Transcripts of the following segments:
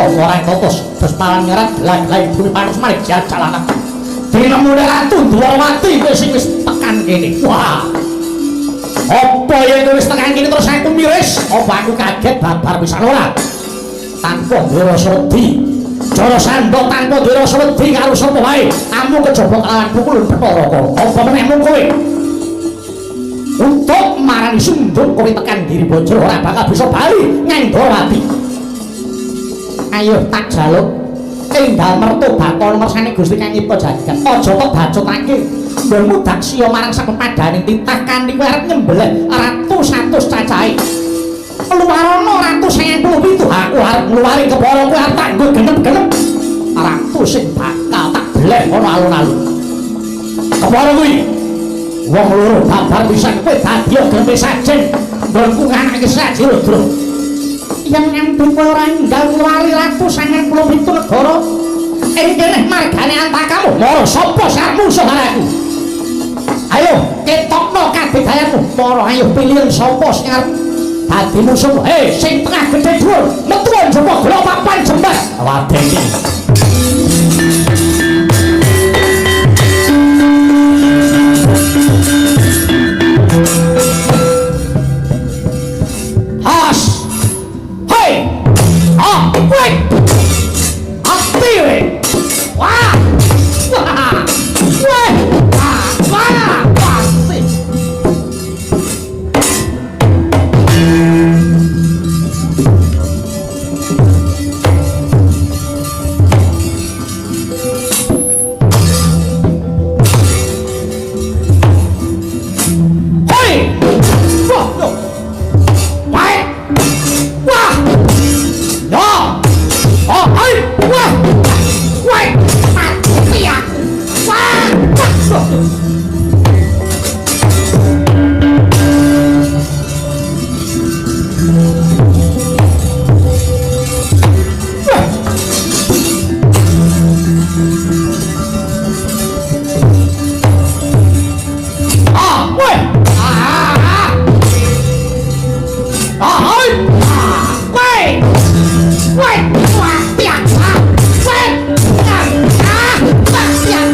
wong ora totos terus malah nyerat gelang-gelang bumi panus manik jajalanan. Dinemune Ratu Dwarawati kowe sing wis tekan kene. Wah. Apa yen wis tekan kene terus aku miris? Apa aku kaget babar pisan ora? Tanpa duwe rasa wedi. Jarasandha tanpa duwe rasa wedi karo sapa wae. Amung kejaba kelawan pukulun Bathara Kala. Apa meneh mung kowe? Untuk marani sunduk kowe tekan Giribajra ora bakal bisa bali nyang Dwarawati. Ayo tak jaluk enggal mertobat mersane Gusti Kang nyipta jagat. Aja kok bacotake nggonmu daksya marang sapepadaning titah kanthi kowe arep nyembelih ratu 100 cacahe. Luwarana ratu 97 aku arep ngluwari kepara kowe arep tak nggo genep-genep. Ratu sing bakal tak beleh ana alun-alun. Kepara kuwi wong loro babar pisan kowe dadi genepe sajen nggonku nganake saji Rudra. Yen nganti kowe ora enggal ngluwari ratu 97 negara ing kene margane antakamu mara sapa sing arep musuh karo aku? Ayo ketokno kabedayanmu mara ayo pilihan sapa sing arep dadi musuh. Hei sing tengah gedhe dhuwur metu njaba gelo papan jembar wadene. Has. Hei. Ah, woi. Ati we. Wah. Wah. Weh. Ah, wah. Pasti. Hei. Wah, loh. Baik. Wah. Ya. Oh, hei. Wah. Wah. Mati aku. Wah. Wah. Loh. Wah. Ah, weh. Ah. Ah, hei. Ah, weh. Weh. Wah, piak. Ah, weh. Ah, ah, wah, piak.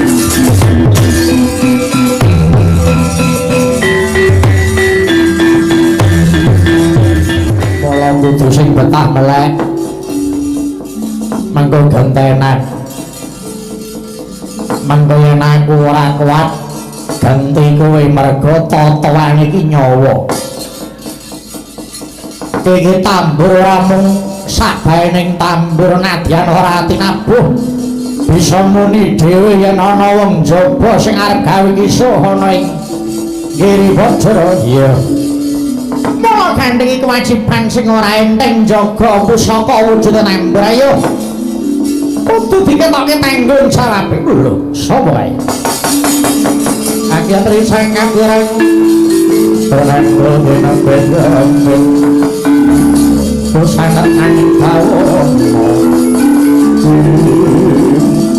Kala kudu sing betah melek. Mengko gentenan. Mengko yen aku ora kuat ganti kowe mergo totoan iki nyawa. Iki tambur ora mung sabaening tambur nadyan ora tinabuh bisa muni dhewe yen ana wong jaba sing arep gawe kisuh ana ing Giribajra. Iya. Mula gandhengi kewajiban sing ora enteng jaga pusaka wujude tambur. Ayo. Kudu diketoke tanggung jawabe. Lho, sapa kae? Akyatri sang kapireng Prananda dina beda Pusanget angin bawono.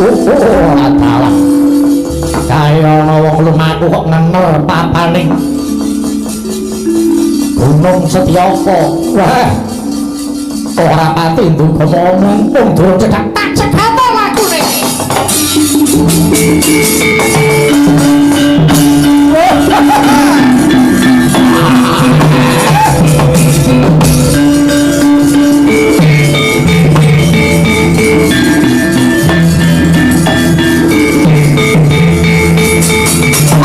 Oh, ora dalah. Kae ana wong lumaku kok ngener papaning Gunung Setyaka. Wah. Ora pati nduga mumpung durung cedhak tak cegate lakune.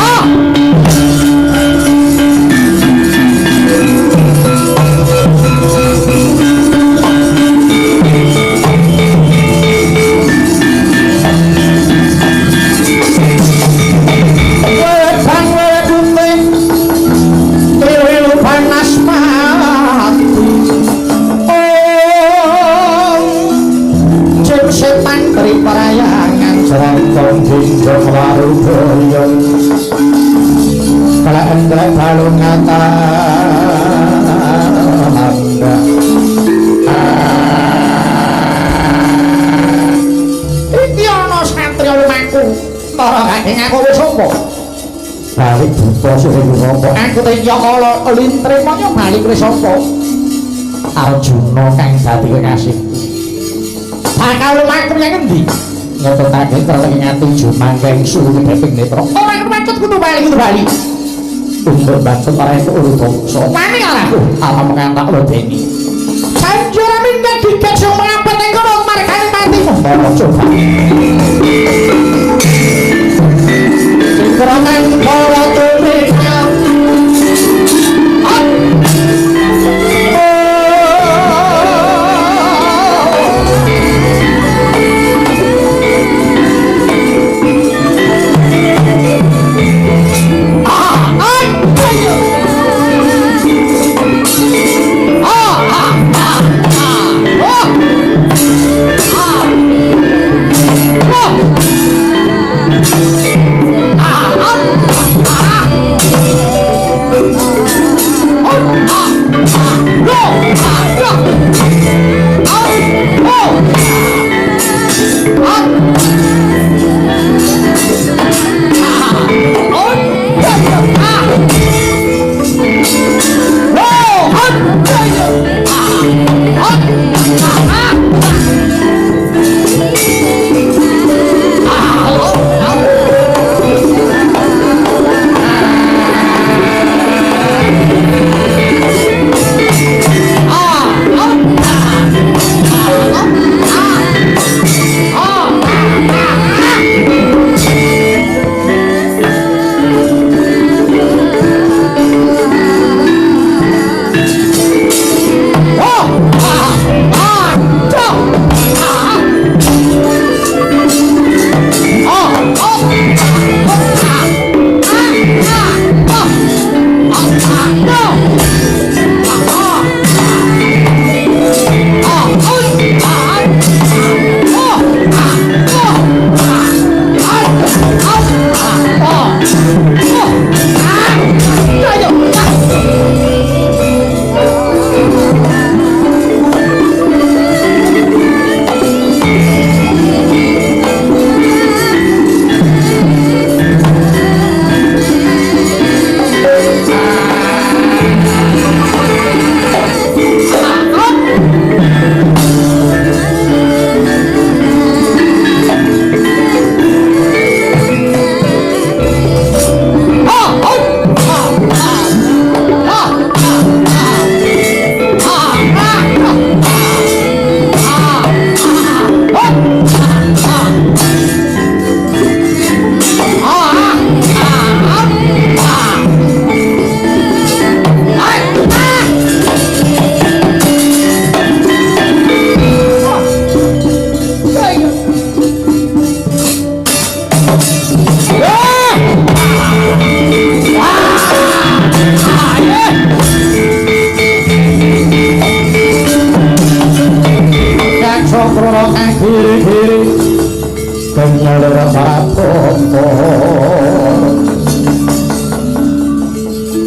Ah! Wedang putih triwilu banaspati. Om Jim setan triprayangan jrongkong jinjong warudaya. Kelek-kelek balung atanda. Iki ana satriya lumaku. Para gandeng aku wis sapa? Balik buta sing sapa? Aku teya kala lintre maya balik wis sapa? Arjuna kang dadi kekasihku. Bakal lumaku menyang endi? Ngetutake terleng ati jumangkeng suhu kedheping netra. Ora kepacut kudu bali kudu bali. Umur bacot ora entuk urutoksa. Wani karo aku, apa mengantak wedeni. Sanjura minggat diget sing mengapet ing kono margane patimu. Mara coba. Sikranan para tumeka.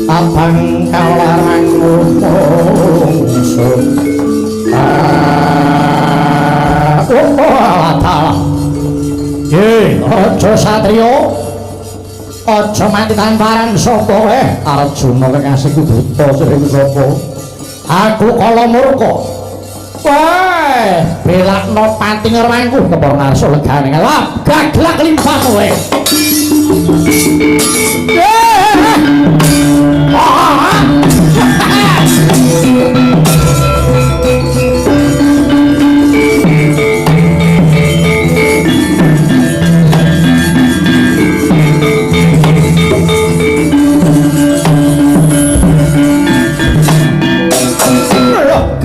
Abang kalarang mungsuh. Ye, Raja Satria, aja mati tamparan sapa kowe? Arjuna kekasihku buta sing sapa? Aku kala murka. Wah, belakno pati ngerwangku kepara ngarsa legane ngelap gaglak limpah kowe.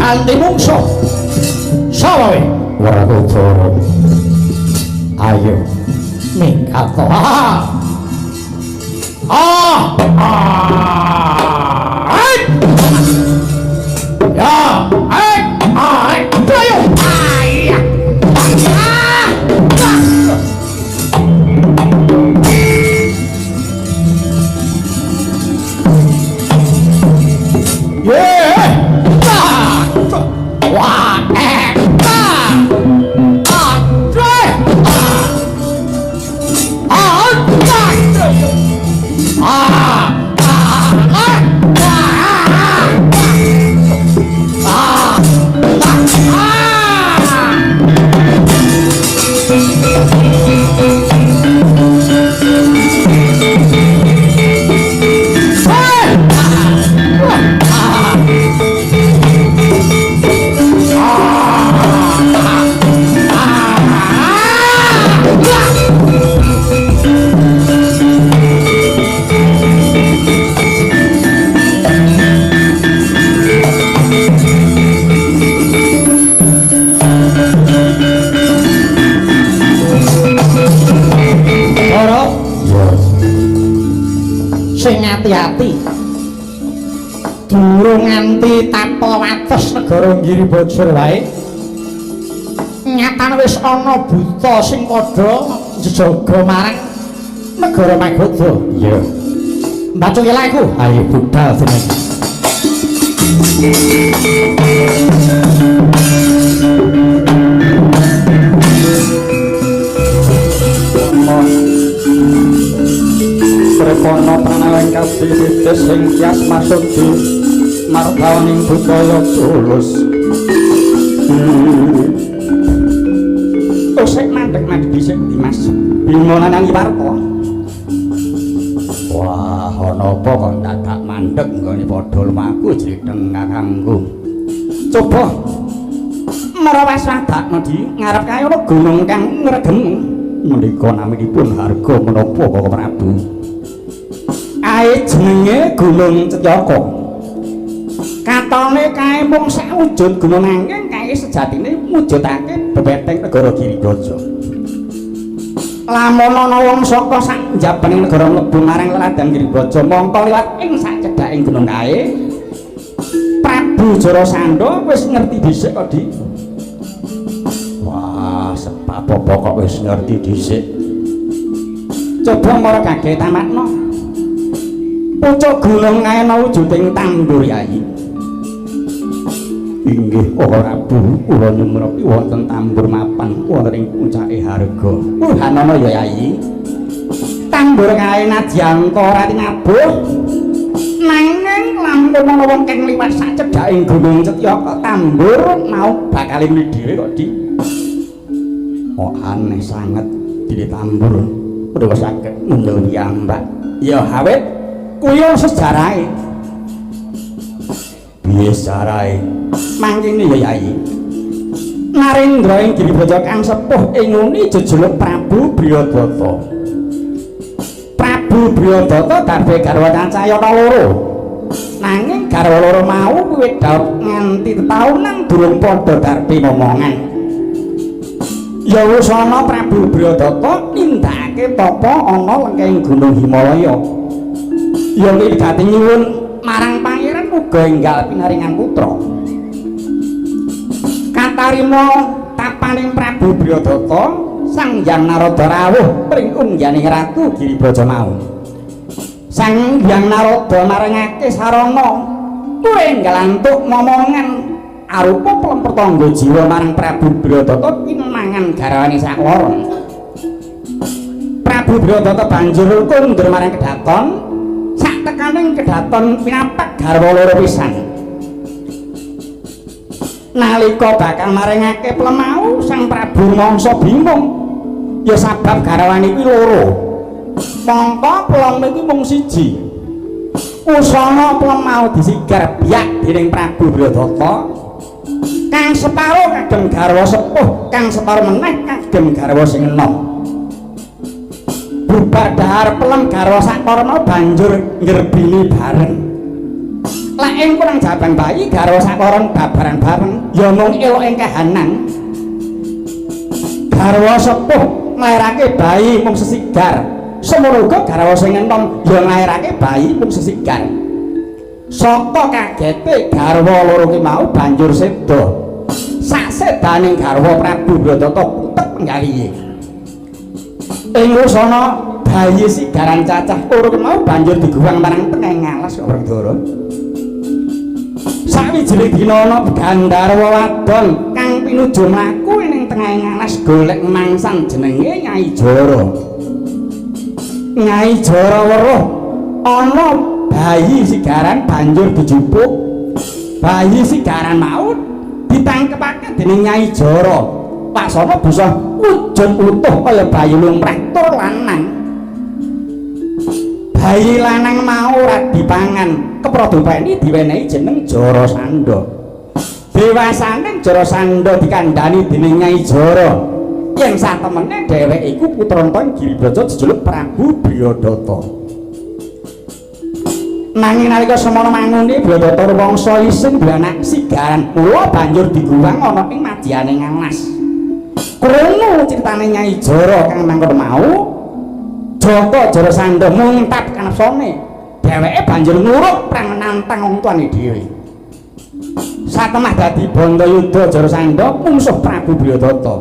Kanthi mungsuh. Sapa kowe? Werkudara. Ayo minggat. Ah. Ya, ayo. Ah! Ah! Ah! ati-ati. Durung nganti tapel wates negara Giribajra wae. Nyatane wis ana buta sing padha jejaga marang negara Magadha. Iya. Mbacuk aku. Ayo budal dene. Srekono pranaweng kabdi sing kias masudi martawaning budaya tulus. Osek mandek-mandek dhisik Dimas. Bima lanang Iwarta. Wah, ana apa kok dadak mandek nggone padha lumaku jlitheng kakangku. Coba merawas wadakno di ngarep kae ana gunung kang ngregem. Menika naminipun harga menapa Bapak Prabu? Ae jenenge Gunung Cetyaka. Katone kae mung sawujud gunung nanging kae sejatine mujudake bebeteng negara Giribraja. Lamun ana wong saka sak njabaning negara mlebu marang leladan Giribraja mongko liwat ing sak cedhaking gunung kae. Prabu Jarasandha wis ngerti dhisik kok, Dik. Wah, sebab apa kok wis ngerti dhisik? Coba mara kaget tamakno. Pucuk gunung kae ana wujuding tambur, Yai. Inggih, Prabu, kula nyumrepi wonten tambur mapan wonten ing puncake harga. Hanana ya, Yai. Tambur kae nadyan ora tinabuh. Nanging lamun ana wong kang liwat sak cedhaking gunung Cetyaka, tambur mau bakal muni dhewe kok, Dik. Oh, aneh sanget dene tambur menawa saged mundhul piyambak. Ya awit kuwi sejarahe. Piye sejarahe? Mangkene ya, Yai. Narendra ing Giribraja kang sepuh ing nguni jejuluk Prabu Briyadata. Prabu Briyadata darbe garwa cacahe ana loro. Nanging garwa loro mau wiwit daup nganti tetaunan durung padha darbe momongan. Ya wusana Prabu Briyadata nindakake tapa ana lengkeng Gunung Himalaya. Ya kuwi dadi nyuwun marang pangeran uga enggal pinaringan putra. Katarima tapaning Prabu Briyadata, Sang Hyang Narada rawuh pring ungyaning Ratu Giribraja mau. Sang Hyang Narada marengake sarana tur enggal antuk momongan arupa pelem pertangga jiwa marang Prabu Briyadata pinangan garwane sakloron. Prabu Briyadata banjur kundur marang kedaton. Sak tekaning kedaton pinapak garwa loro pisan. Nalika bakal marengake pelem mau, Sang Prabu mangsa bingung. Ya sabab garwane kuwi loro. Mongko pelem iki mung siji. Usana pelem mau disigar biak dening Prabu Briyadata. Kang separo kagem garwa sepuh, kang separo meneh kagem garwa sing enom. Bubar dahar pelem garwa saklara mau banjur nggerbini bareng. Lek ing kurang jaban bayi garwa saklara babaran bareng, ya mung elok ing kahanan. Garwa sepuh nglairake bayi mung sesigar. Semono uga garwa sing enom ya nglairake bayi mung sesigar. Saka kagete garwa loro ki mau banjur seda. Saksedaning garwa Prabu Briyadata putek penggalihe. Ing wusana bayi sigaran cacah loro ki mau banjur diguwang marang tengah ngalas kok Werkudara. Sawijining dina ana gandharwa wadon kang pinuju mlaku ning tengah ngalas golek mangsan jenenge Nyai Jara. Nyai Jara weruh ana bayi sigaran banjur dijupuk. Bayi sigaran mau ditangkepake dening Nyai Jara. Paksana bisa wujud utuh kaya bayi lumrah tur lanang. Bayi lanang mau ora dipangan, keprodopeni diwenehi jeneng Jarasandha. Dewasane Jarasandha dikandhani dening Nyai Jara. Yen satemene dheweke iku putranta Giribraja jejuluk Prabu Briyadata. Nanging nalika semono mangune Briyadata rumangsa isin duwe anak sigaran, mula banjur diguwang ana ing madyaning ngalas. Krungu critane Nyai Jara kang mangkono mau, Jaka Jarasandha muntap kanepsane. Dheweke banjur nguruk prang nantang wong tuane dhewe. Satemah dadi Bantayuda Jarasandha mungsuh Prabu Brihadata.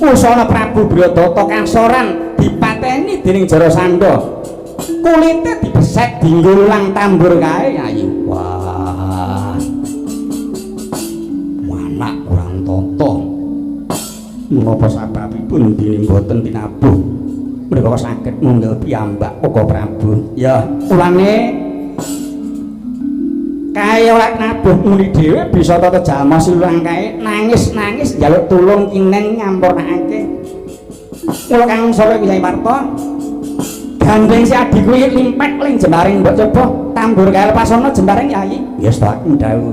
Wusana Prabu Brihadata kasoran dipateni dening Jarasandha. Kulite dibesek dinggo ulang tambur kae, Yayi. Wah. Manak kurang tata. Menapa sababipun dene mboten tinabuh? Menika saged ngunggil piyambak Koko Prabu. Ya, ulane kae ora nabuh muni dhewe bisa tata jalma siluang kae nangis-nangis njaluk tulung kinen nyampurnakake. Kula kang sore Kyai Parto gandeng si adi kuwi limpek ling jembaring mbok coba tambur kae lepasana jembaring Yai. Ya setaken dawuh.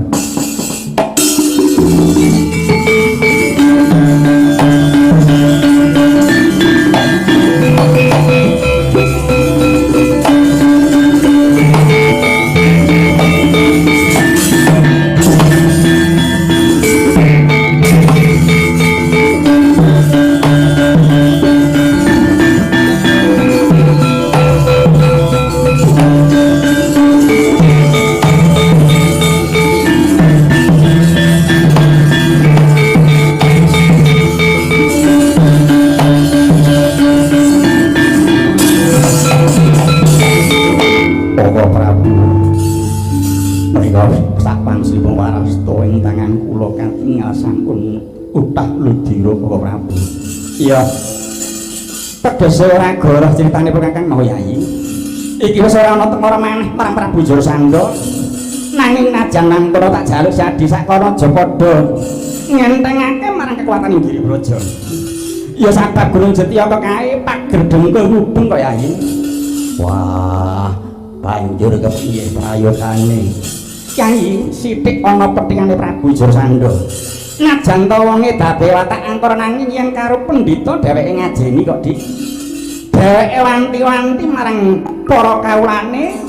Iya. Tegese ora goroh critane Kakang mau Yai. Iki wis ora ana tengara maneh marang Prabu Jarasandha. Nanging najan nantara tak jaluk sadi sakana aja padha ngentengake marang kekuatan Giri Braja. Ya sabab Gunung Jetiaka kae pager dengkul mubeng kok Yai. Wah, banjur kepiye prayogane? Yai, sithik ana petingane Prabu Jarasandha. Najan ta wonge dadi watak angkara nanging yen karo pendhita dheweke ngajeni kok Dik. Dheweke wanti-wanti marang para kawulane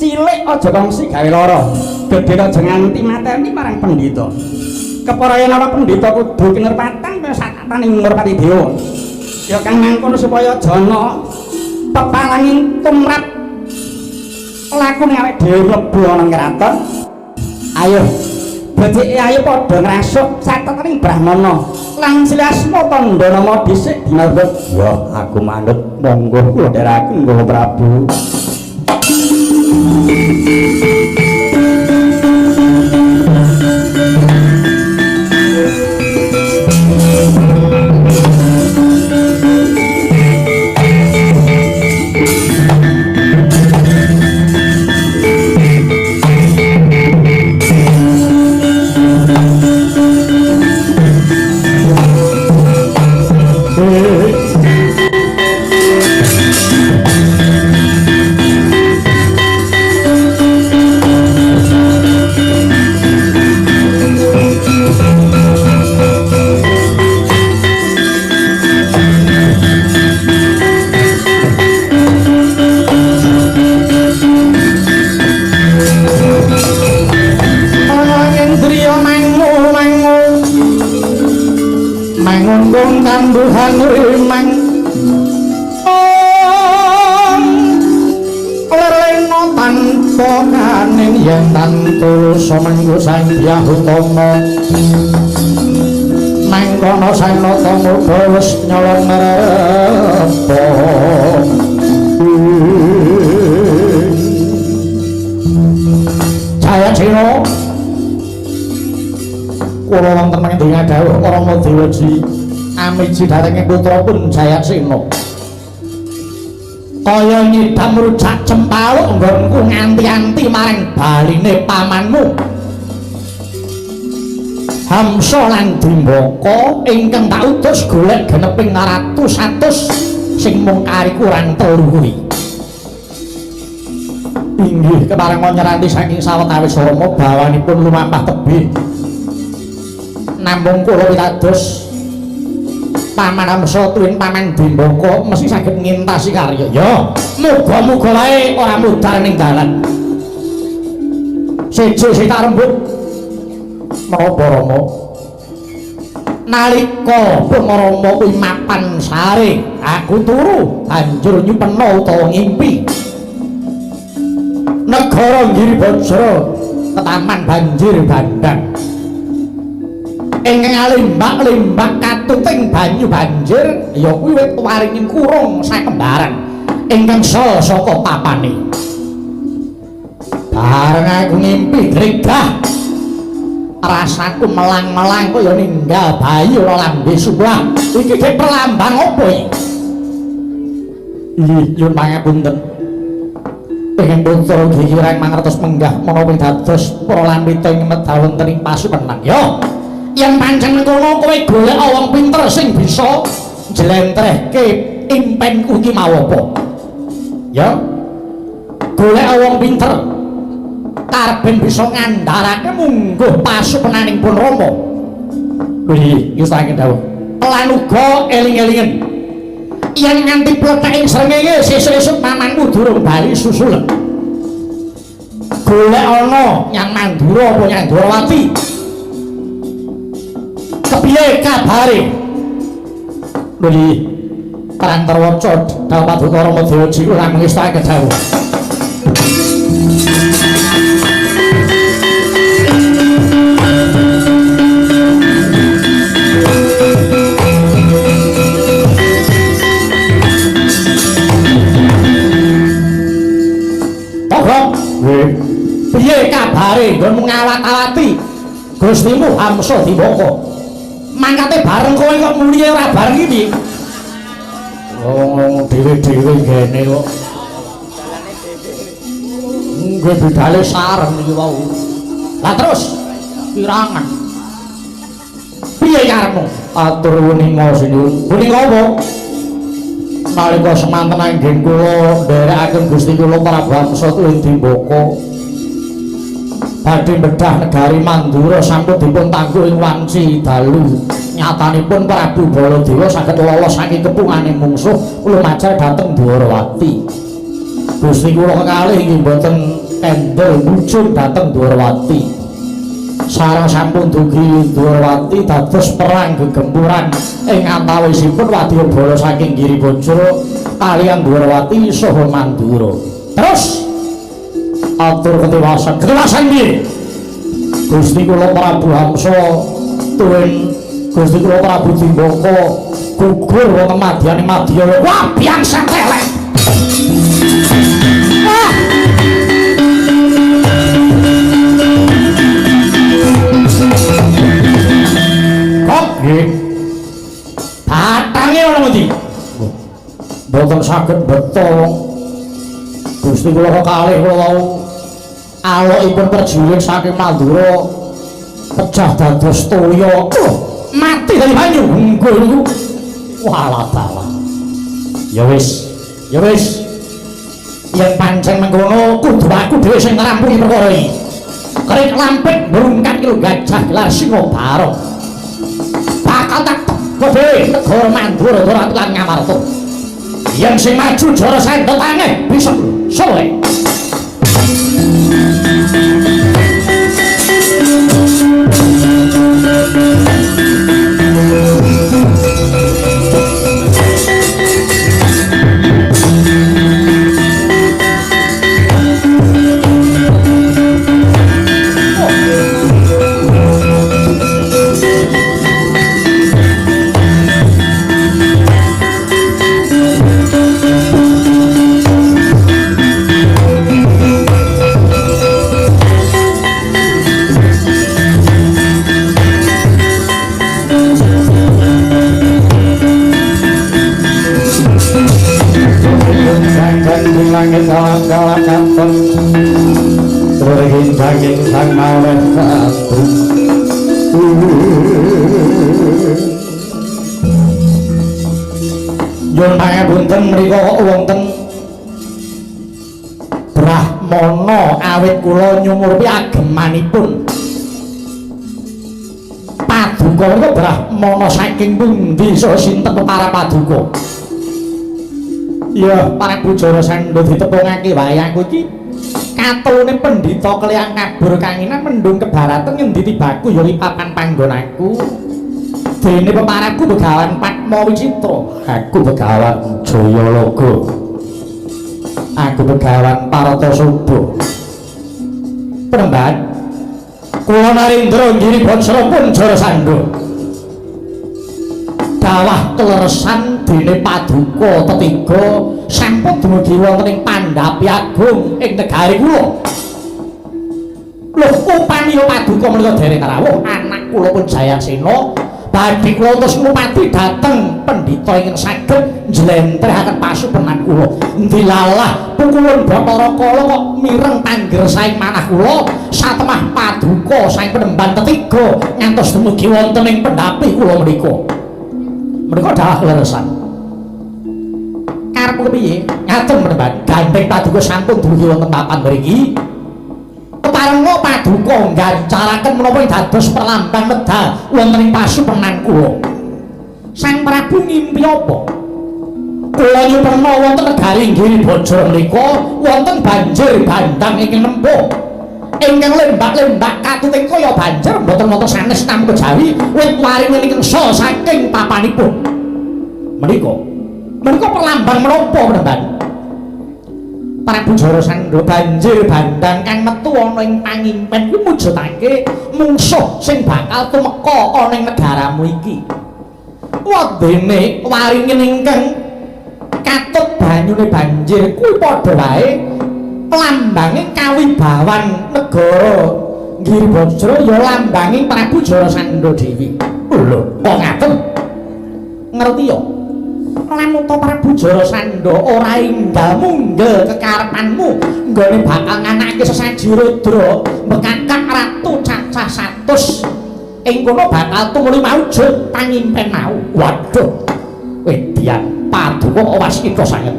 cilik aja kongsi gawe lara, gedhe aja nganti mateni marang pendhita. Kepara yen ana pendhita kudu kinerpatan kaya sakatane Ngurpati Dewa. Ya kang mangkono supaya aja ana pepalanging tumrap lakune awake dhewe mlebu ana kraton. Ayo becike ayo padha ngrasuk satetaning Brahmana lan Silasma tandha nama dhisik dinarda. Ya aku manut, monggo kula dherekaken Bapak Prabu. Mangkono sanata muda wis nyolong nrepa. Jayasena kula wonten manggih dawuh Rama Dewaji amiji dhateng putra pun Jayasena. Kaya nyidam rujak cempaluk nggonku nganti-anti marang baline pamanmu. Hamsa lan Dimbaka ingkang tak utus golek geneping ratus-atus sing mung kari kurang telu kuwi. Inggih keparenga nyeranti saking sawetawis Rama bawanipun lumampah tebih. Namung kula pitados Paman Hamsa tuwin Paman Dimbaka mesti saged ngintasi karya. Ya, muga-muga wae ora mudhar ning dalan. Siji sing tak rembug menapa Rama? Nalika Rama kuwi mapan sare, aku turu banjur nyupena utawa ngimpi. Negara Giribajra ketaman banjir bandang. Ingkang alimbak-limbak katuting banyu banjir ya kuwi wit waringin kurung sakembaran ingkang sel saka papane. Bareng aku ngimpi gregah, rasaku melang-melang kaya ninggal bayi ora lambe subuh. Iki ge perlambang apa iki? Inggih, nyuwun pangapunten. Ingkang putra gigirang mangertos menggah menawi dados para landhita ing medal wonten ing pasumenan. Yo, yen pancen mengkono kowe golek wong pinter sing bisa njlentrehke impenku iki mau apa? Ya. Golek wong pinter karben bisa ngandharake mungguh pasumenaning pun Rama. Nggih, nggih dawuh. Lan uga eling-elingen yen nganti plethek ing srengenge sesuk-esuk pamanku durung bali susulen. Golek ana nyang Mandura apa nyang Dwarawati. Kepiye kabare? Nggih. Prantarwaca dawuh Paduka Rama Dewaji ora mengestake dawuh. Piye kabare nggonmu ngawat-awati Gustimu Hamsa Dimbaka? Mangkate bareng kowe kok mulihe ora bareng iki piye? Wong dhewe-dhewe ngene kok. Nggih bidale sareng iki wau. Lah terus kirangan. Piye karepmu? Atur wuninga sinuwun. Wuninga apa? Nalika semanten anggen kula nderekaken Gusti kula Prabu Hamsa Dimbaka badhe bedah negari Mandura sampun dipun tangguh ing wanci dalu. Nyatanipun Prabu Baladewa saged lolos saking kepungane mungsuh lumajar dhateng Dwarawati. Gusti kula kekalih inggih boten kendel mujur dhateng Dwarawati. Sareng sampun dugi Dwarawati dados perang gegempuran ing antawisipun wadyabala saking Giribajra kaliyan Dwarawati saha Mandura. Terus atur ketiwasan. Ketiwasan piye? Gusti kula Prabu Hamsa tuwin Gusti kula Prabu Dimbaka gugur wonten madyane madya. Wah, biang setelek. Ah! Kok nggih? Batange ana ngendi? Mboten saged beto. Gusti kula kalih kula wau alokipun prajurit saking Mandura pecah dados toya. Mati dari banyu. Nggih niku. Walah dalah. Ya wis, ya wis. Yen pancen mengkono kudu aku dhewe sing ngrampungi perkara iki. Kerik lampit mrungkat karo gajah gelar singa barong. Bakal tak teko dhewe negara Mandura ora lan Ngamarta. Yen sing maju Jarasandha tange bisa sore. Langit dalam katon terhinjanging sang maweh satu. Nyuwun pangapunten mriku kok wonten Brahmana awit kula nyumurpi agemanipun. Paduka menika Brahmana saking pundi saha sinten para paduka? Ya, Prabu Jarasandha ditepungake wae aku iki katune pendhita kliyang kabur kanginan mendung kebaratan ngendi tibaku ya papan panggonanku. Dene peparapku Begawan Padma Wicitra, aku Begawan Jayalaga. Aku Begawan Parata Suba. Penemban kula Narendra Giri Bajra pun Jarasandha. Dawah kleresan dene paduka tetiga sampun dumugi wonten ing Pandhapi Agung ing negari kula. Lho upamiya paduka menika dereng rawuh anak kula pun Jayasena badhe kula terus ngupati dhateng pendhita ingkang saged njlentrehaken pasupenan kula. Ndilalah pukulun Bathara Kala kok mireng panggersaing manah kula satemah paduka saking penemban tetiga ngantos dumugi wonten ing pendhapi kula menika. Menika dawah kleresan. Karepmu kepiye? Ngaten penemban, gandeng paduka sampun dumugi wonten papan mriki. Keparenga paduka nggancaraken menapa ing dados perlambang medal wonten ing pasupenan kula. Sang Prabu ngimpi apa? Kula nyuperna wonten negari Giri Bajra menika wonten banjir bandang ingkang nempuh. Ingkang lembak-lembak katuting kaya banjir mboten wonten sanes namung kejawi wit waringin ingkang sa saking papanipun. Menika menika perlambang menapa penemban? Prabu Jarasandha banjir bandang kang metu ana ing pangimpen kuwi mujudake mungsuh sing bakal tumeka ana ing negaramu iki. Wadene waringin ingkang katut banyune banjir kuwi padha wae lambange kawibawan negara Giri Bajra ya lambange Prabu Jarasandha dhewe. Lho, kok ngaten? Ngerti ya? Lamun ta Prabu Jarasandha ora enggal munggel kekarepanmu nggone bakal nganakake sesaji rudra mbekakak ratu cacah 100 ing kono bakal tumuli maujud pangimpen mau. Waduh, wedian paduka kok waskita sanget.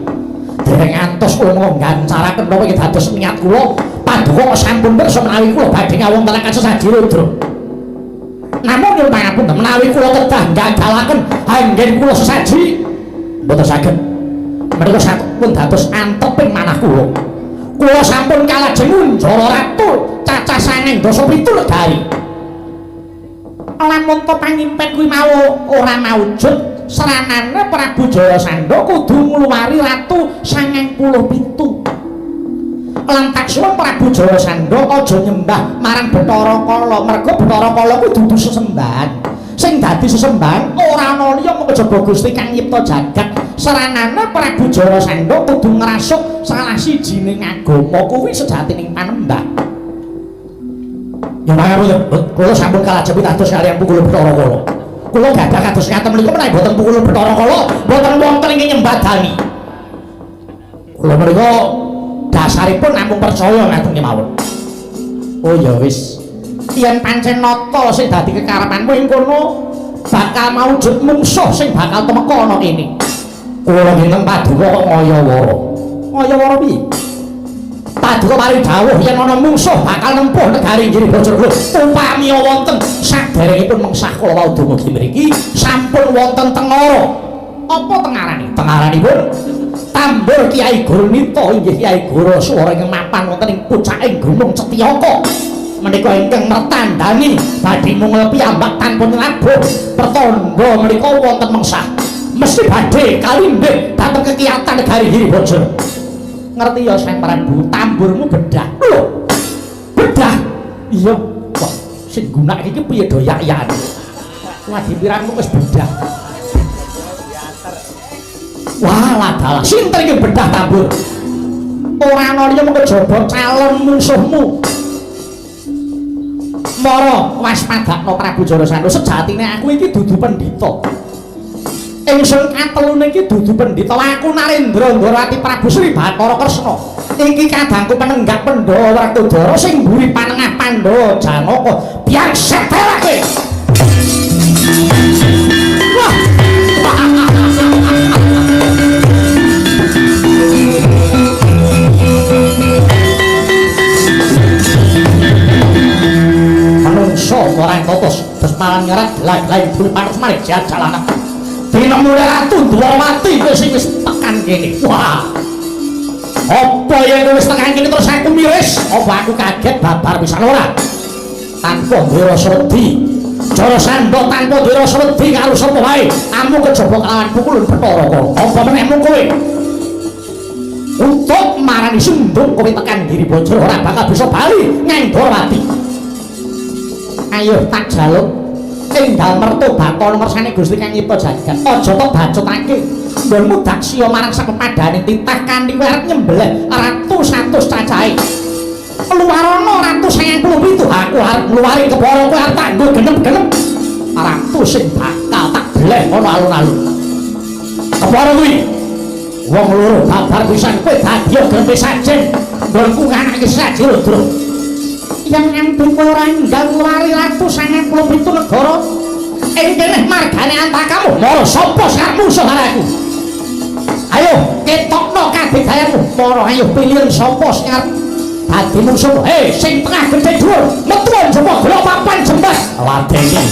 Dereng ngantos kula nggancaraken napa iki dados niat kula, paduka kok sampun pirsa menawi kula badhe ngawontenaken sesaji rudra. Namung nyuwun pangapunten menawi kula kedah nggagalaken anggen kula sesaji mboten saged. Menika sampun dados anteping manah kula. Kula sampun kalajeng ngunjara ratu cacah 97 negari. Lamun to pangimpen kuwi mau ora maujud, seranane Prabu Jarasandha kudu ngluwari ratu 97. Lan tak suwun Prabu Jarasandha aja nyembah marang Bathara Kala, merga Bathara Kala kuwi dudu sesembahan. Sing dadi sesembahan ora ana liya mung kejaba Gusti kang nyipta jagat. Seranane Prabu Jarasandha kudu ngrasuk salah sijining agama kuwi sejatining panembah. Ya pangapunten, kula sampun kalajeng pitados kaliyan pukulun Bathara Kala. Kula gadah kados ngaten menika menawi boten pukulun Bathara Kala, boten wonten ing nyembadani. Kula menika dasaripun namung percaya ngaten kemawon. Oh ya wis. Yen pancen nata sing dadi kekarepanmu ing kono bakal maujud mungsuh sing bakal tumeka ana kene. Kula dinten paduka kok ngaya-wara. Ngaya-wara piye? Paduka paring dawuh yen ana mungsuh bakal nempuh negari Giri Bajra. Upami wonten saderengipun mengsah kula wau dumugi mriki sampun wonten tengara. Apa tengarane? Tengaranipun Tambur Kyai Gurnita inggih Kyai Guru swara ingkang mapan wonten ing pucaking Gunung Cetyaka. Menika ingkang mertandani badhe mungel piyambak tanpa nyelabuh pertanda menika wonten mengsah. Mesti badhe kalindih dhateng kekiyatan negari Giri Bajra. Ngerti ya Sang Prabu, tamburmu bedah. Lho. Bedah. Iya. Wah, sing gunake iki piye do yak-yakan. Lagi pirang wis bedah. Wah, ladalah sinten iki bedah tambur? Ora ana liya mung kejaba calon mungsuhmu. Mara waspadakno Prabu Jarasandha, sejatine aku iki dudu pendhita. Ingsun katelune iki dudu pendhita, aku Narendra Ndorowati Prabu Sri Bathara Kresna. Iki kadangku penenggak Pandhawa Werkudara sing mburi panengah Pandhawa Janaka. Biang setelake. Wah. Manungsa ora totos terus malah nyerat gelag-gelag bumi panas malah jalanan. Dinemune Ratu Dwarawati wis sing wis tekan kene. Wah. Apa yen wis tekan kene terus aku miris? Apa aku kaget babar pisan ora? Tanpa duwe rasa wedi. Jarasandha tanpa duwe rasa wedi karo sapa wae, amung kejaba kelawan pukulun Bathara Kala. Apa meneh mung kowe? Untuk marani sundung kowe tekan Giri Bojor ora bakal bisa bali nang Ndorowati. Ayo tak jaluk enggal mertobaton mersane Gusti Kang Nyipta jagat. Aja tok bacotake nggonmu daksya marang sapepadane titah kanthi kowe arep nyembelih ratu 100 cacahe. Luwarana ratu 97 aku arep ngluwari kepara kowe arep tak nggo genep-genep. Ratu sing bakal tak beleh ana alun-alun. Kepara kuwi wong loro babar pisan kowe dadi genepe sajen nggonku nganake saji Rudra. Yang nganti kowe ora enggal ngluwari ratu 97 negara ing kene margane antakamu mara sapa sing arep musuh karo aku? Ayo ketokno kabegayanmu mara ayo pilihan sapa sing arep dadi musuh. Hei sing tengah gedhe dhuwur metu njaba golek papan jembah ladeni.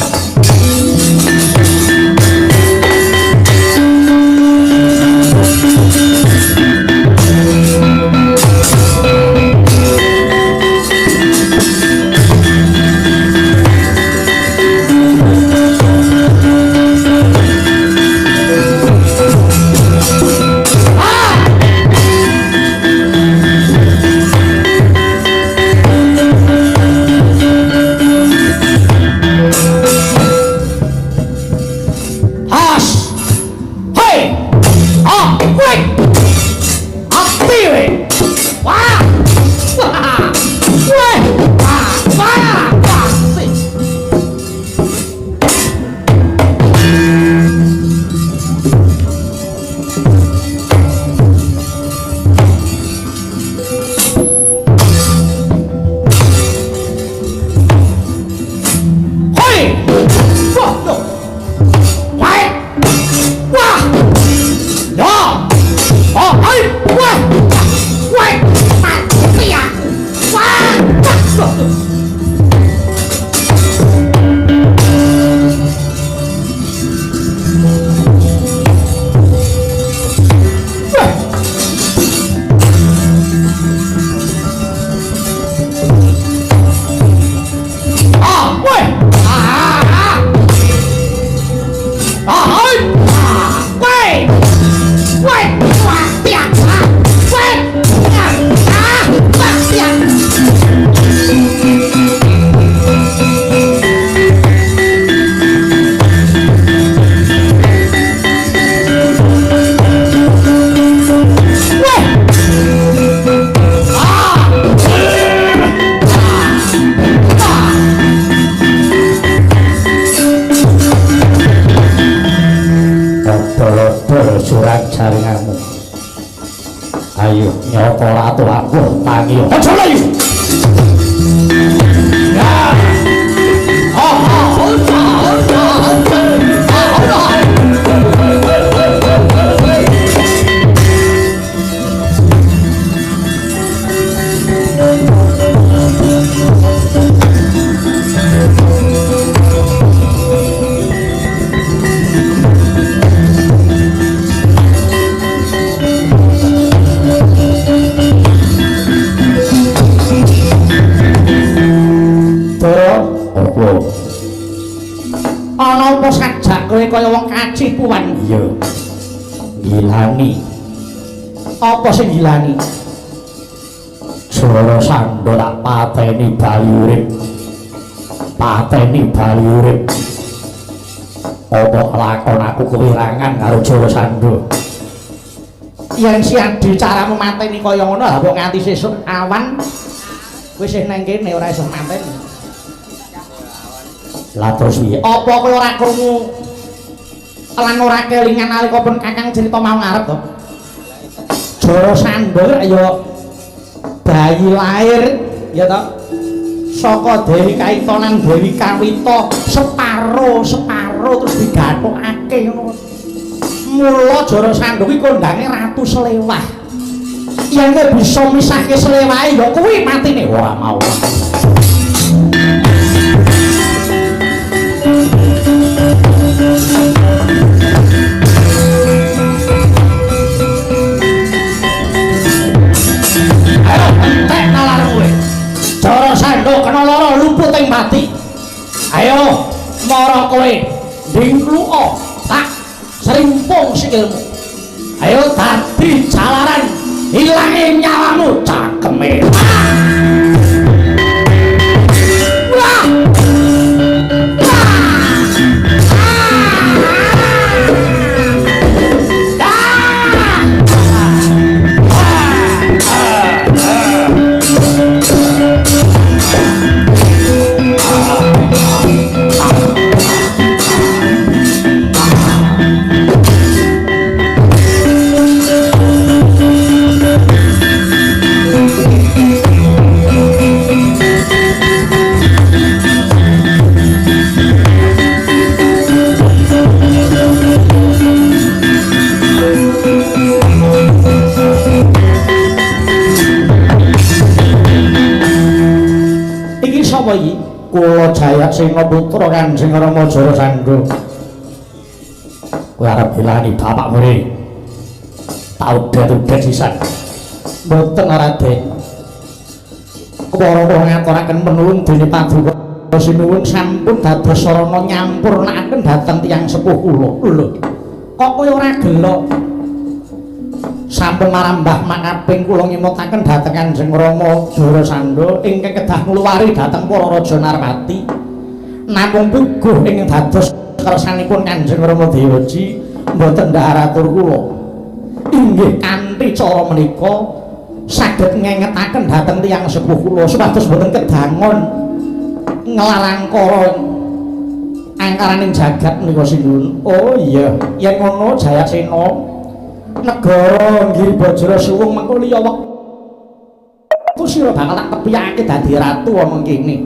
Apa sing gilani? Jarasandha tak pateni bali urip. Pateni bali urip. Apa kelakon aku kewirangan karo Jarasandha? Yen siadi caramu mateni kaya ngono, lha kok nganti sesuk awan kowe isih nang kene ora iso mateni. Lah terus piye? Apa kowe ora krungu lan ora kelingan nalika pun Kakang crita mau ngarep to? Jarasandha ya bayi lahir ya toh saka Dewi Kaita lan Dewi Kawita separo-separo terus digathukake ngono. Mula Jarasandha kuwi kondange Ratu Selewah. Yen kowe bisa misahke Selewahe ya kuwi matine ora mau. Jarasandha kena lara luput ing mati. Ayo mara kowe ndingkluka tak serimpung sikilmu. Ayo dadi jalaran Ilange nyawamu cangkeme. Wah! Iki sapa iki? Kula Jayasena putra Kanjeng Rama Jarasandha. Kowe arep belani bapakmu rene. Tak udet-udet sisan. Mboten Raden. Kepara kula ngaturaken penuwun dene paduka sinuwun sampun dados sarana nyampurnakaken dhateng tiyang sepuh kula. Lho. Kok kowe ora gelo? Sampun marambah makaping kula ngimutaken dhateng Kanjeng Rama Jarasandha ingkang kedah ngluwari dhateng para raja Narpati. Namung puguh ingkang dados kersanipun Kanjeng Rama Dewaji mboten ndhahar atur kula. Inggih kanthi cara menika saged ngengetaken dhateng tiyang sepuh kula supados mboten kedangon nglarangkara angkaraning jagat menika sinuwun. Oh iya, yen ngono Jayasena, negara Giribajra suwung mengko liya wektu sira bakal tak tepiyake dadi ratu ana kene.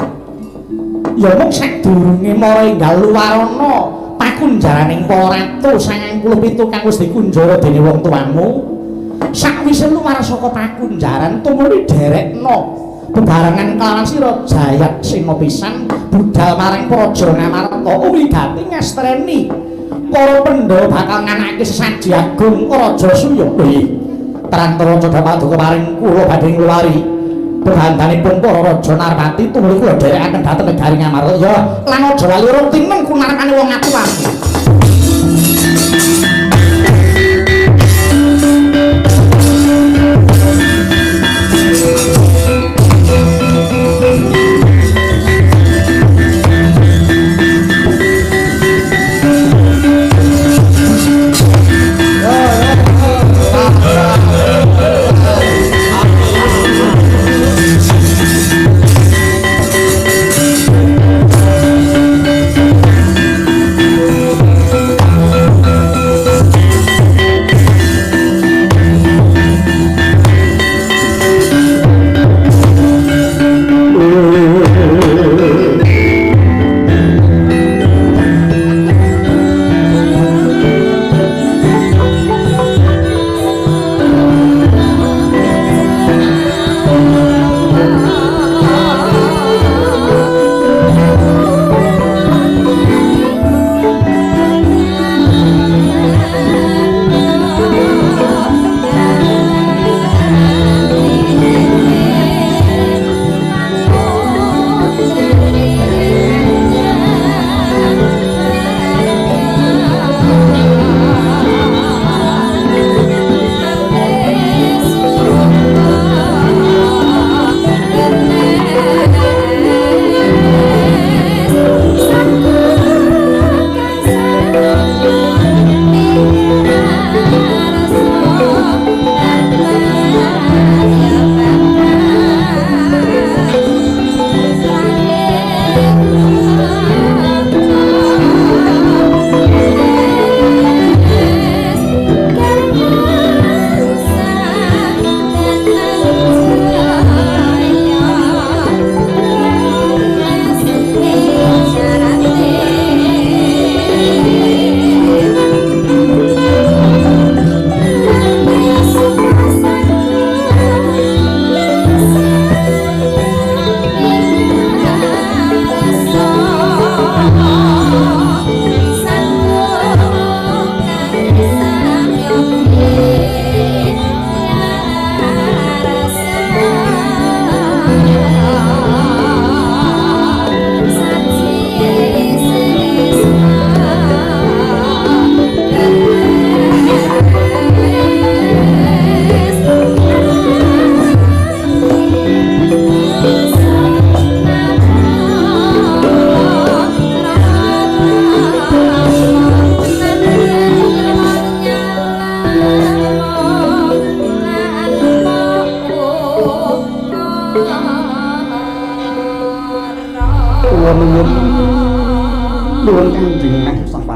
Ya mung sadurunge mara enggal luwarana pakunjaraning para ratu 97 kang wis dikunjara dening wong tuamu. Sakwise luwar saka pakunjaran tumuli derekno bebarengan kelawan sira Jayasena pisan budal marang Praja Ngamarta wigati ngastreni para Pandhawa bakal nganakake sesaji agung Raja Suya. Prantara cedha paduka paring kula badhe ngluwari bebandanipun para raja Narpati tumuli kula dherekaken dhateng negari Ngamarta. Ya lan aja lali rutineng kunarakane wong atuwake.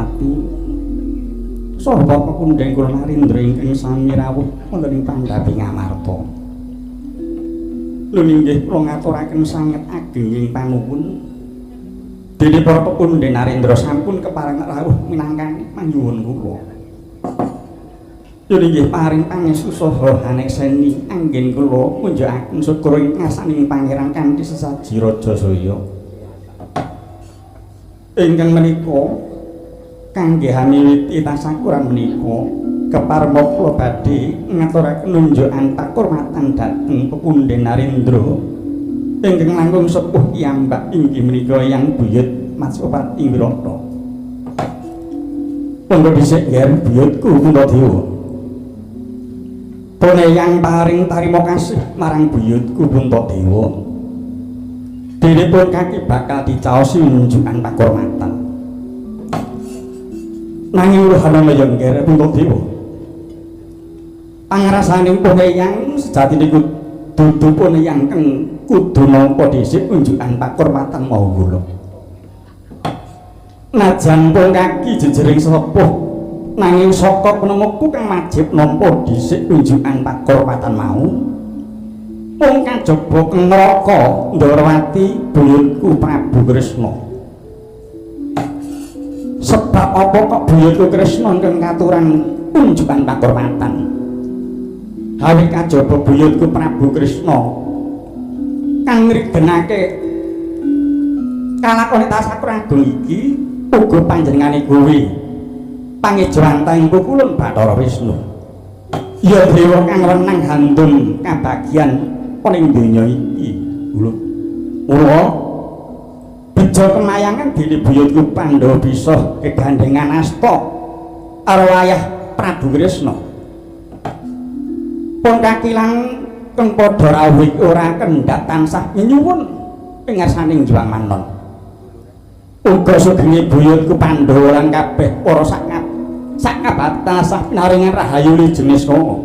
Matsopati saha para pepundhen kula Narendra ingkang sami rawuh wonten ing Pandhapi Ngamarta. Lho inggih kula ngaturaken sanget agenging panuwun. Dene para pepundhen Narendra sampun kepareng rawuh minangkani panyuwun kula. Lho inggih paring pangestu saha hanekseni anggen kula ngunjukaken syukur ing ngarsaning pangeran kanthi sesaji raja saya. Ingkang menika kangge hamiwiti tasakuran menika keparma kula badhe ngaturaken nunjukan pakurmatan dhateng pepundhen Narendra ingkang langkung sepuh piyambak inggih menika Yang Buyut Matsopati Wirata. Monggo dhisik nger buyutku Puntadewa. Pun Eyang paring tarima kasih marang buyutku Puntadewa. Dene pun kaki bakal dicaosi nunjukan pakurmatan. Nanging ruhanana ya ngger Puntadewa. Pangrasaning pun Eyang sejatine kudu pun Eyang kang kudu nampa dhisik unjukan pakurmatan maha kula. Najan pun kaki jejering sepuh nanging saka penemuku kang wajib nampa dhisik unjukan pakurmatan mau. Wong kajaba keng neraka Ndorowati buyutku Prabu Kresna. Sebab apa kok buyutku Kresna ingkang katuran unjukan pakurmatan? Hawi kajaba buyutku Prabu Kresna kang ngrigenake kalakone tasakur agung iki uga panjenengane kuwi pangejawantahing pukulun Bathara Wisnu. Ya dewa kang wenang handum kabagyan ana ing donya iki. Lho. Mula bejo kemayangan dene buyutku Pandhawa bisa kegandengan asta karo wayah Prabu Kresna. Pun kakilang kang padha rawuh ora kendhat tansah nyuwun ing ngarsaning Juang Manon. Uga sugenge buyutku Pandhawa lan kabeh para sak tansah pinaringan rahayu jenis kala.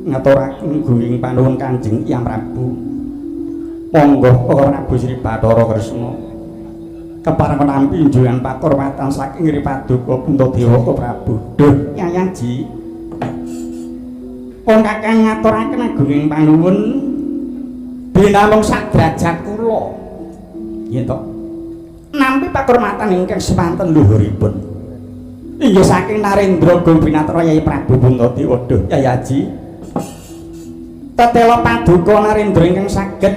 Ngaturaken gunging panuwun Kanjeng Hyang Prabu. Monggo Prabu Sri Bathara Kresna kepareng nampi unjukan pakurmatan saking Ri Paduka Puntadewa Prabu. Duh Yayaji. Pun kakang ngaturaken agunging panuwun binamung sak derajat kula. Nggih to. Nampi pakurmatan ingkang semanten luhuripun. Inggih saking Narendra Gobinatra Yai Prabu Puntadewa. Duh Yayaji. Tetela paduka Narendra ingkang saged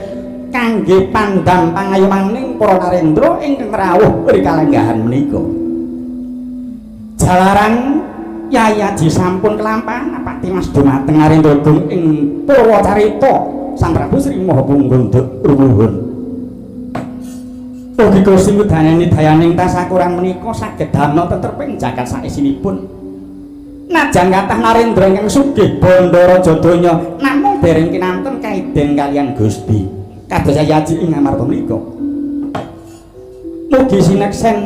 kangge pandam pangayomaning para Narendra ingkang rawuh ing kalenggahan menika. Jalaran Yai Aji sampun kelampahan apati mas dumateng Narendra Gung ing Purwacarita Sang Prabu Sri Maha Punggunduk Rumuhun. Ugi Gusti ngudaneni dayaning tasakuran menika saged damel tetreping jagat saisinipun. Najan kathah Narendra ingkang sugih bandha raja donya namung dereng kinanten kaiden kalian Gusti. Kados Yai Aji ing Ngamarta menika. Mugi sineksen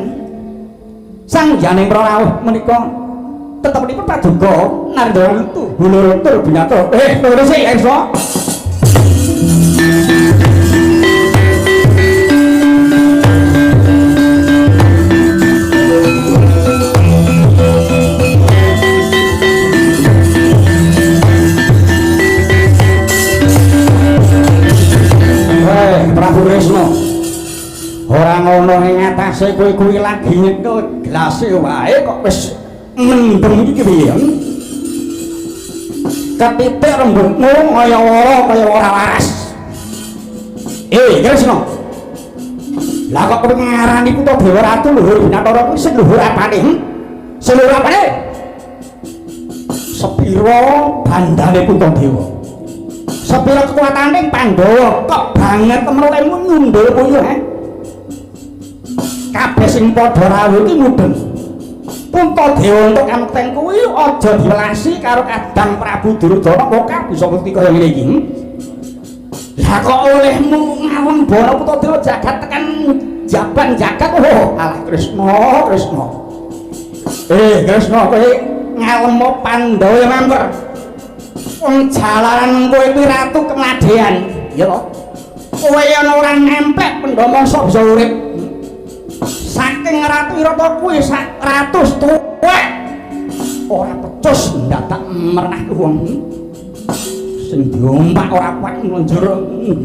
sang yaning rawuh menika tetepipun paduka Narendra Lutu hulur tur binata. Lho sik Eksa. Prabu Kresna. Ora ngono ing atase kowe kuwi lagi nyekel glase wae kok wis mendem iki piye? Ketitik rembugmu kaya ora kaya ora waras. Kresna. Lah kok kowe ngarani Puntadewa Ratu luhur Binatara kuwi sing luhur apane? Sing luhur apane? Sepira bandane Puntadewa? Sepira kekuatane Pandhawa kok banget temen nyundul puyuh he? Kabeh sing padha rawuh iki mudeng. Puntadewa entuk kamekten kuwi aja diwelasi karo kadang Prabu Duryudana kok bisa bukti kaya ngene iki. Lah kok olehmu ngalem bara Puntadewa jagat tekan jaban jagat. Oh, alah Kresna, Kresna. Kresna kowe ngalem Pandhawa mamper. Wong jalaran kowe kuwi ratu kemladean, ya to? Kowe ana ora nempek Pandhawa mosok bisa urip. Saking saking Ratu Wirata kuwi 100 tuwek. Ora pecus ndadak mernah wong. Sing diompak ora kuat njur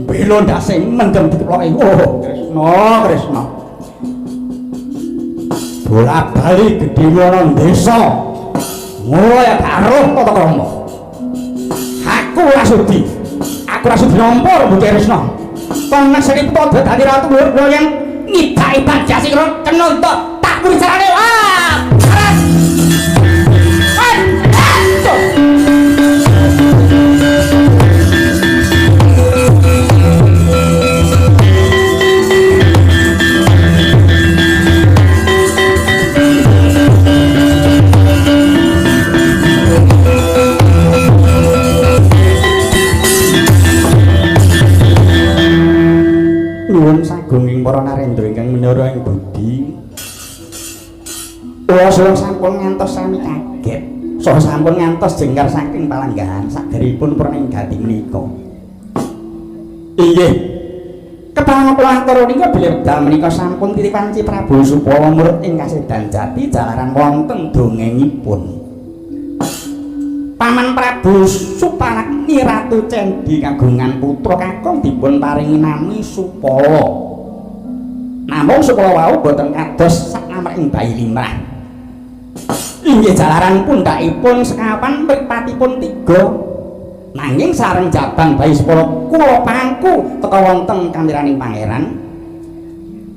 bela ndase mendem dikeploki. Oh, Kresna, Kresna. Bola-bali gedhe ana desa. Ngono ya gak roh tata krama. Aku ora sudi. Aku ora sudi nampa rembug Kresna. Kon nek sing padha dadi ratu luhur yang ngidak-idak jasi karo kena entuk tak wicarane. Wah! Aras. Nuwun sagunging para narendra ingkang minara ing budi. Kula suwun sampun ngantos sami kaget. Saha sampun ngantos jengkar saking palanggahan saderipun purna ing gati menika. Inggih. Kepareng kula atur nika bilih wekdal menika sampun titipan Ci Prabu Supala murut ing kasedan jati jalaran wonten dongengipun. Paman Prabu Supalakni Ratu Cendi kagungan putra kakung dipun paringi nami Supala. Namung Supala wau boten kados saknamring bayi limrah. Inggih jalaran pundhakipun sekawan mripatipun tiga. Nanging sareng jabang bayi Supala kula pangku teka wonten kamiraning pangeran.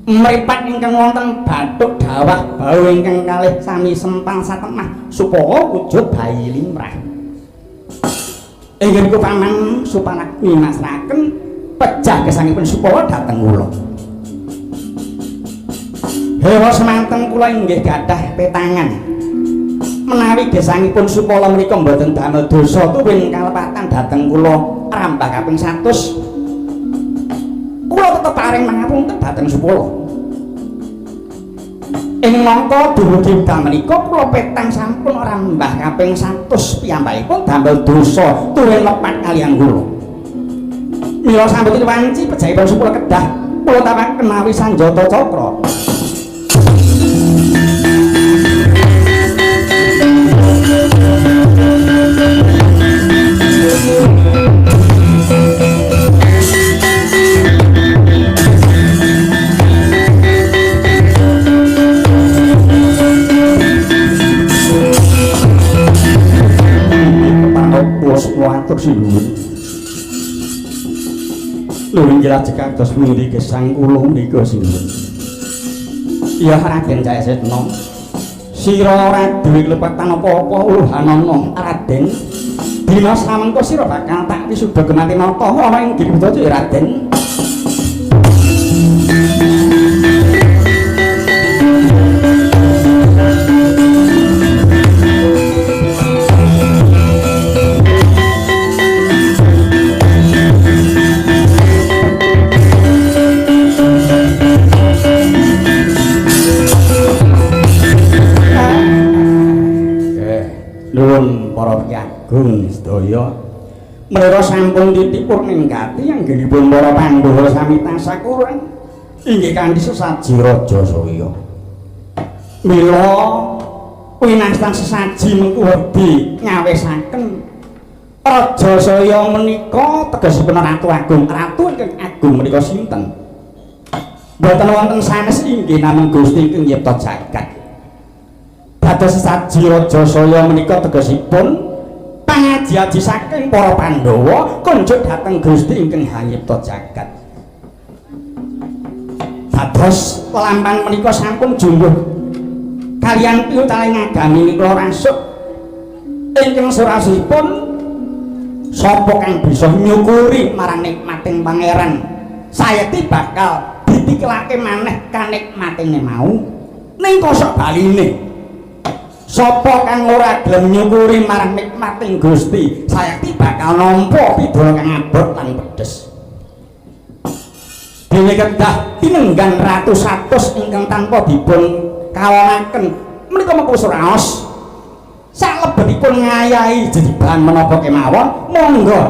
Mripat ingkang wonten bathuk dawah bau ingkang kalih sami sempang satemah Supala wujud bayi limrah. Inggih niku Paman Supalakni masrahaken pejah gesangipun Supala dhateng kula. Hewa semanten kula inggih gadah petangan. Menawi gesangipun Supala menika mboten damel dosa tuwin kalepatan dhateng kula rambah kaping 100. Kula tetep paring mangapunten dhateng Supala. Ing mangka dumugi wekdal menika kula petang sampun rambah kaping 100 piyambakipun damel dosa tuwin lepat kaliyan kula. Mila sampun wanci pejahipun Supala kedah kula tawaken mawi sanjata cakra. Atur sinuwun. Lho inggih lajeng kados pundi gesang kula menika sinuwun. Ya Raden Jayasetna. Sira ora duwe klepatan apa-apa uluhanana Raden. Dina samengko sira bakal tak wisuda gemati nata ana ing Giri Wijaja Raden. Nuwun para piyagung sedaya menika sampun titipur ning gati anggenipun para Pandhawa sami tasakuran inggih kanthi sesaji raja saya. Mila winastan sesaji mengku wedi nyawisaken raja saya menika tegesipun ratu agung. Ratu ingkang agung menika sinten? Mboten wonten sanes inggih namung Gusti ingkang nyipta jagat. Dados sesaji raja saya menika tegesipun pangaji-aji saking para Pandhawa kunjuk dhateng Gusti ingkang hanyipta jagat. Dados lelampahan menika sampun jumbuh kaliyan piwutaling agami kula rasuk ingkang surasipun sapa kang bisa nyukuri marang nikmating pangeran sayekti bakal ditikelake maneh kanikmatine mau ning kosok baline. Sapa kang ora gelem nyukuri marang nikmating Gusti, sayekti bakal nampa pidana kang abot lan pedes. Dene kedah tinenggan ratu satus ingkang tanpa dipun kawonaken menika mengko sraos salebetipun ngayahi jejibahan menapa kemawon, monggo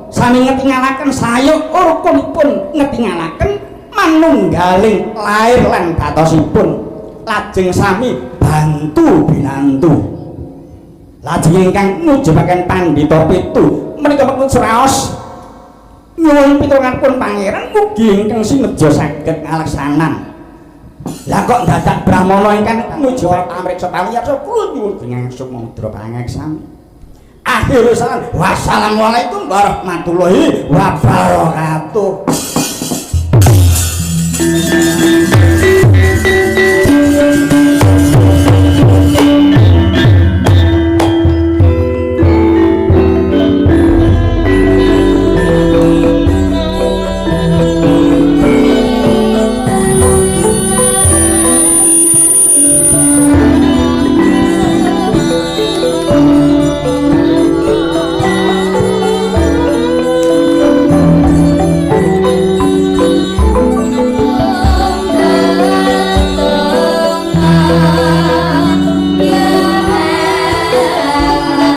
sami ngetingalaken sayuk rukunipun ngetingalaken manunggaling lair lan batosipun. Lajeng sami bantu binantu. Lajeng ingkang mujubaken pandhita pitu menika pun sraos nyuwun pitulunganipun pangeran mugi ingkang sinejo saged ngaleksanan. Lah kok dadak brahmana ingkang mujubaken pamriksa pamiyarsa kula nyuwun dengan sumudra pangeksami. Akhirul salam. Wassalamualaikum warahmatullahi wabarakatuh.